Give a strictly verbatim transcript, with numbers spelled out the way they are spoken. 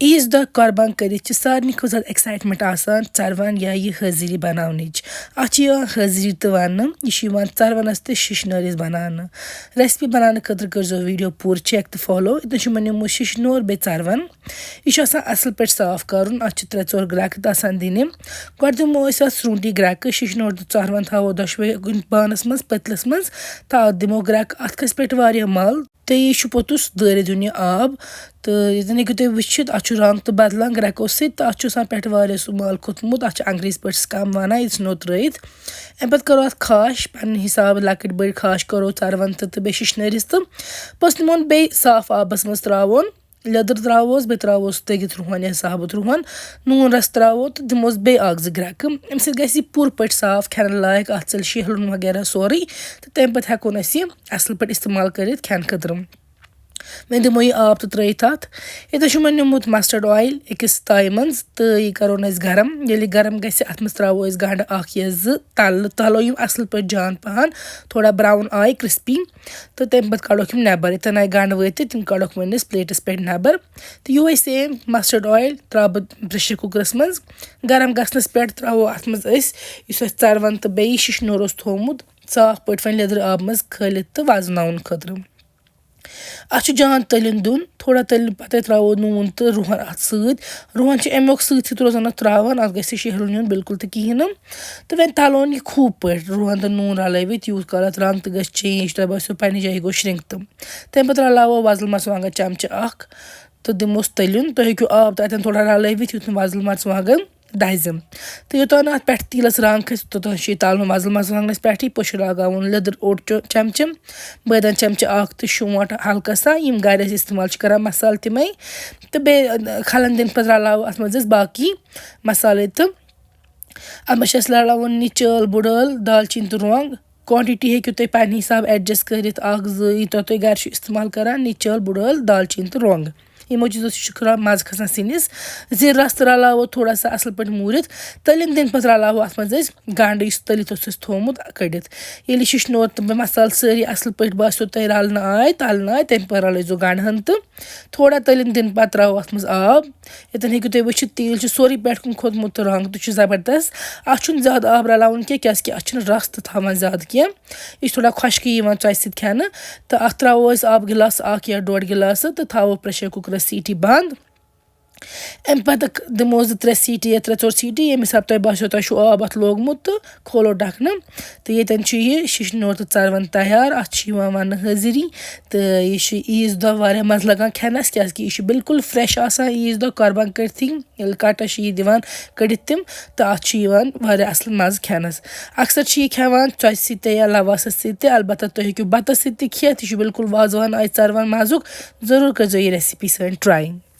عیٖذ دۄہ قۄربان کٔرِتھ چھِ سارنٕے کھۄتہٕ زیادٕ excitement آسان ژَروَن یا یہِ حٲضِری بَناونٕچ۔ اَتھ چھِ یِوان حٲضِری تہِ وَننہٕ، یہِ چھِ یِوان ژَروَنَس تہٕ شِشنٲرِس بَناونہٕ۔ recipe بَناونہٕ خٲطرٕ کٔرۍزیو video پوٗرٕ check تہٕ follow۔ ییٚتٮ۪ن چھُ مےٚ نیوٗمُت شِشنور بیٚیہِ ژَروَن۔ یہِ چھُ آسان اَصٕل پٲٹھۍ صاف کَرُن، اَتھ چھِ ترٛےٚ ژور گرٛٮ۪کہٕ تہِ آسان دِنہِ۔ گۄڈٕ دِمو أسۍ اَتھ سرٛوٗنٛٹی گرٛٮ۪کہٕ، شِشنور تہٕ ژَروَن تھاوو دۄشوَے کُنہِ بانَس منٛز، پٔتلَس منٛز، تہٕ اَتھ دِمو گرٛٮ۪کہٕ، اَتھ کھَسہِ پٮ۪ٹھٕ واریاہ مَل۔ تہٕ یہِ چھُ پوٚتُس دٲرِتھ دیُن یہِ آب۔ تہٕ ییٚتٮ۪ن ہیٚکِو تُہۍ وٕچھِتھ، اَتھ چھُ رنٛگ تہٕ بدلان گرٛٮ۪کو سۭتۍ، تہٕ اَتھ چھُ آسان پٮ۪ٹھٕ واریاہ سُہ مَل کھوٚتمُت، اَتھ چھِ انٛگریٖزۍ پٲٹھۍ scum وَنان، یہِ ژھٕنو ترٛٲیِتھ۔ اَمہِ پَتہٕ کَرو اَتھ خاش، پنٛنہِ حِسابہٕ لۄکٕٹۍ بٔڑۍ خاش کَرو ژَروَن تہٕ، تہٕ بیٚیہِ شِشنٲرِس تہٕ۔ پوٚتُس نِمون بیٚیہِ صاف آبَس منٛز ترٛاوون، لیٚدٕر ترٛاووس، بیٚیہِ ترٛاووس دٔگِتھ رُہَن یا ثابوٗت رُہَن، نوٗن رَس ترٛاوو تہٕ دِموس بیٚیہِ اَکھ زٕ گرٛٮ۪کہٕ۔ اَمہِ سۭتۍ گژھِ یہِ پوٗرٕ پٲٹھۍ صاف، کھٮ۪نہٕ لایق، اَتھ ژَلہِ شیہلُن وغیرہ سورُے، تہٕ تَمہِ پَتہٕ ہٮ۪کون أسۍ یہِ اَصٕل پٲٹھۍ استعمال کٔرِتھ کھٮ۪نہٕ خٲطرٕ۔ وۄنۍ دِمو یہِ آب تہٕ ترٛٲیِتھ اَتھ۔ ییٚتٮ۪تھ چھُ مےٚ نیوٗمُت mustard oil أکِس تایہِ منٛز تہٕ یہِ کَرون أسۍ گرم۔ ییٚلہِ یہِ گرم گژھِ، اَتھ منٛز ترٛاوو أسۍ گنٛڈٕ اَکھ یا زٕ تَلہٕ، تَلو یِم اَصٕل پٲٹھۍ جان پَہَن، تھوڑا brown آیہِ، crispy، تہٕ تَمہِ پَتہٕ کَڑوکھ یِم نٮ۪بَر۔ یِتھَن آیہِ گنٛڈٕ وٲتِتھ، تِم کَڑوکھ وۄنۍ أسۍ plateس پٮ۪ٹھ نٮ۪بَر۔ تہٕ یِہوٚے same mustard oil ترٛاوٕ بہٕ pressure cookerس منٛز۔ گرم گژھنَس پٮ۪ٹھ ترٛاوو اَتھ منٛز أسۍ یُس اَسہِ ژَروَن تہٕ بیٚیہِ شِشنور اوس تھوٚومُت، صاف پٲٹھۍ وۄنۍ لیٚدرِ آبہٕ منٛز کھٲلِتھ تہٕ وَزناوُن خٲطرٕ۔ اَتھ چھُ جان تٔلیُن دیُن، تھوڑا تٔلیُن پَتَے ترٛاوو نوٗن تہٕ رُہَن اَتھ سۭتۍ۔ رُہَن چھِ اَمہِ مۄکھٕ سۭتۍ سۭتۍ روزان اَتھ ترٛاوان، اَتھ گژھِ نہٕ شیہلُن یُن بِلکُل تہِ کِہیٖنۍ نہٕ۔ تہٕ وۄنۍ تَلون یہِ خوٗب پٲٹھۍ، رُہَن تہٕ نوٗن رَلٲوِتھ، یوٗت کال اَتھ رنٛگ تہِ گژھِ change، تۄہہِ باسیو پنٛنہِ جایہِ یہِ گوٚو شرٛنٛک تہٕ۔ تَمہِ پَتہٕ رَلاوو وۄزُل مَرژٕوانٛگَن چَمچہٕ اَکھ تہٕ دِموس تٔلیُن۔ تُہۍ ہیٚکِو آب تہِ اَتٮ۪ن تھوڑا رَلٲوِتھ، یُتھ نہٕ وۄزُل مَرژٕوانٛگَن دَزِ۔ تہٕ یوٚتام نہٕ اَتھ پٮ۪ٹھٕ تیٖلَس رنٛگ کھسہِ، توٚتام چھُ یہِ تَلُن وۄزُل مَرژٕوانٛگنَس پٮ۪ٹھٕے۔ پوٚتُس چھُ لگاوُن لیٚدٕر اوٚڑ چو-، چمچہٕ، بٲدیان چمچہٕ اَکھ تہٕ شونٛٹھ ہلکہٕ سا۔ یِم گرِ أسۍ استعمال چھِ کران مصالہٕ تِمَے۔ تہٕ بیٚیہِ، اَ، کھلَن دِنہٕ پَتہٕ رَلاوو اَتھ منٛز أسۍ باقی مصالَے تہٕ اَتھ منٛز چھِ اَسہِ رَلاوُن نِچ ٲل، بٕڑ ٲل، دالچیٖن تہٕ رۄنٛگ۔ quantity ہیٚکِو تُہۍ پنٛنہِ حساب adjust کٔرِتھ، اَکھ زٕ، یوٗتاہ تُہۍ گرِ چھِو استعمال کران، نِچ ٲل، بٕڑ ٲل، دالچیٖن تہٕ رۄنٛگ۔ یِمو چیٖزو سۭتۍ چھُ خراب مَزٕ کھَسان سِنِس۔ زِرَس تہٕ رَلاوو تھوڑا سا اَصٕل پٲٹھۍ موٗرِتھ۔ تٔلیُن دِنہٕ پَتہٕ رَلاوو اَتھ منٛز أسۍ گَنٛڈٕ، یُس تٔلِتھ اوس اَسہِ تھوٚومُت، کٔڑِتھ۔ ییٚلہِ یہِ شِشنور تہٕ مصالہٕ سٲری اَصٕل پٲٹھۍ باسیو تۄہہِ رَلنہٕ آے، تَلنہٕ آے، تَمہِ پَتہٕ رَلٲیزیو گَنٛڈٕ ہَن تہٕ تھوڑا تٔلیُن دِنہٕ پَتہٕ ترٛاوو اَتھ منٛز آب۔ ییٚتٮ۪ن ہیٚکِو تُہۍ وٕچھِتھ، تیٖل چھُ سورُے پٮ۪ٹھ کُن کھوٚتمُت تہٕ رَنٛگ تہِ چھُ زبردست۔ اَتھ چھُنہٕ زیادٕ آب رَلاوُن کینٛہہ، کیٛازِکہِ اَتھ چھُنہٕ رَس تہِ تھاوان زیادٕ کینٛہہ۔ یہِ چھُ تھوڑا خۄشکٕے یِوان ژۄچہِ سۭتۍ کھٮ۪نہٕ۔ تہٕ اَتھ ترٛاوو أسۍ آبہٕ گِلاس اَکھ یا ڈۄڈ گِلاسہٕ تہٕ تھاوو pressure cookerس سیٖٹی بنٛد۔ اَمہِ پَتہٕ ک-، دِمو زٕ ترٛےٚ سیٖٹی یا ترٛےٚ ژور سیٖٹی، ییٚمہِ حساب تۄہہِ باسیو تۄہہِ چھُو آب اَتھ لوگمُت، تہٕ کھولو ڈَکھنہٕ۔ تہٕ ییٚتٮ۪ن چھُ یہِ شِشنور تہٕ ژَروَن تیار۔ اَتھ چھِ یِوان وَننہٕ حٲضِری۔ تہٕ یہِ چھُ عیٖذ دۄہ واریاہ مَزٕ لَگان کھٮ۪نَس، کیٛازِکہِ یہِ چھُ بِلکُل fresh آسان عیٖذ دۄہ قۄربان کٔرتھٕے۔ ییٚلہِ کَٹَس چھِ یہِ دِوان کٔڑِتھ تِم، تہٕ اَتھ چھُ یِوان واریاہ اَصٕل مَزٕ کھٮ۪نَس۔ اکثر چھِ یہِ کھٮ۪وان ژۄچہِ سۭتۍ تہِ یا لَواسَس سۭتۍ تہِ، البتہ تُہۍ ہیٚکِو بَتَس سۭتۍ تہِ کھٮ۪تھ۔ یہِ چھُ بِلکُل وازوان آیہِ ژَروَن مَزُک۔ ضروٗر کٔرۍزیو یہِ recipe سٲنۍ try۔